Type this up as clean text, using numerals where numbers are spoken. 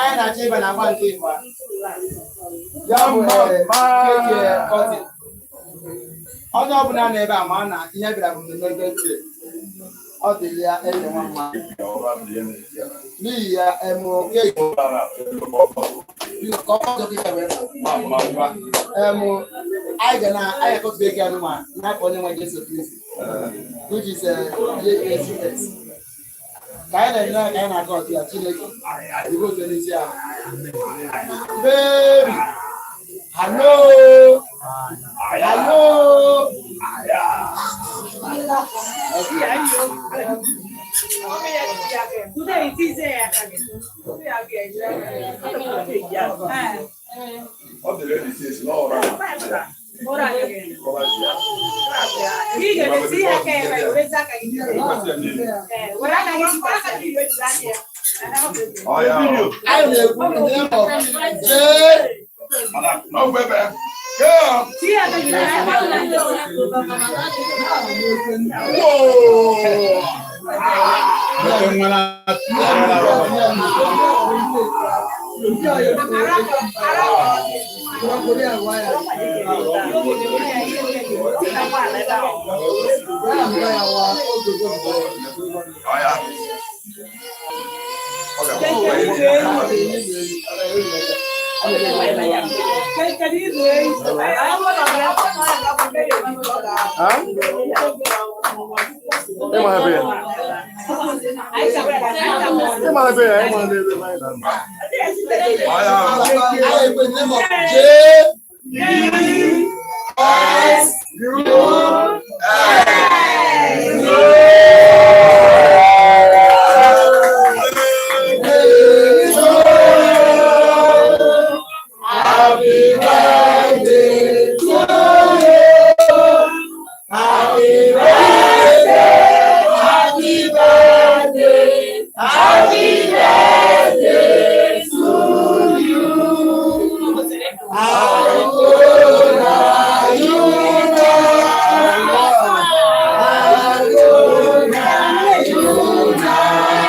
Anyị na-achọ ịba na agba nke ịgba. Ya bụ cake cutting. Onye ọbụla nọ ebe a ma na ihe bịara bụ mmemme birthday. Ọ dịrị ya eze nwa mma. N'ihi ya emu cake ka ọ dọkịta wee emu anyị ga na anyị akọtụ eke anụmanụ n'afọ onye nwe Jesu Kristi, which is JSS. Ka anyị na-enye aka, anyị na-akọ ọtụ ya. Chineke igwe otu n'isi ahụ. Baby, hello, hello. Anyị na-ekwu in the name of J. Anyị ekwu in the name of J. S. U. Happy birthday to you. Happy birthday, happy birthday, happy birthday to you. How old are you now? How old are you now? How old are you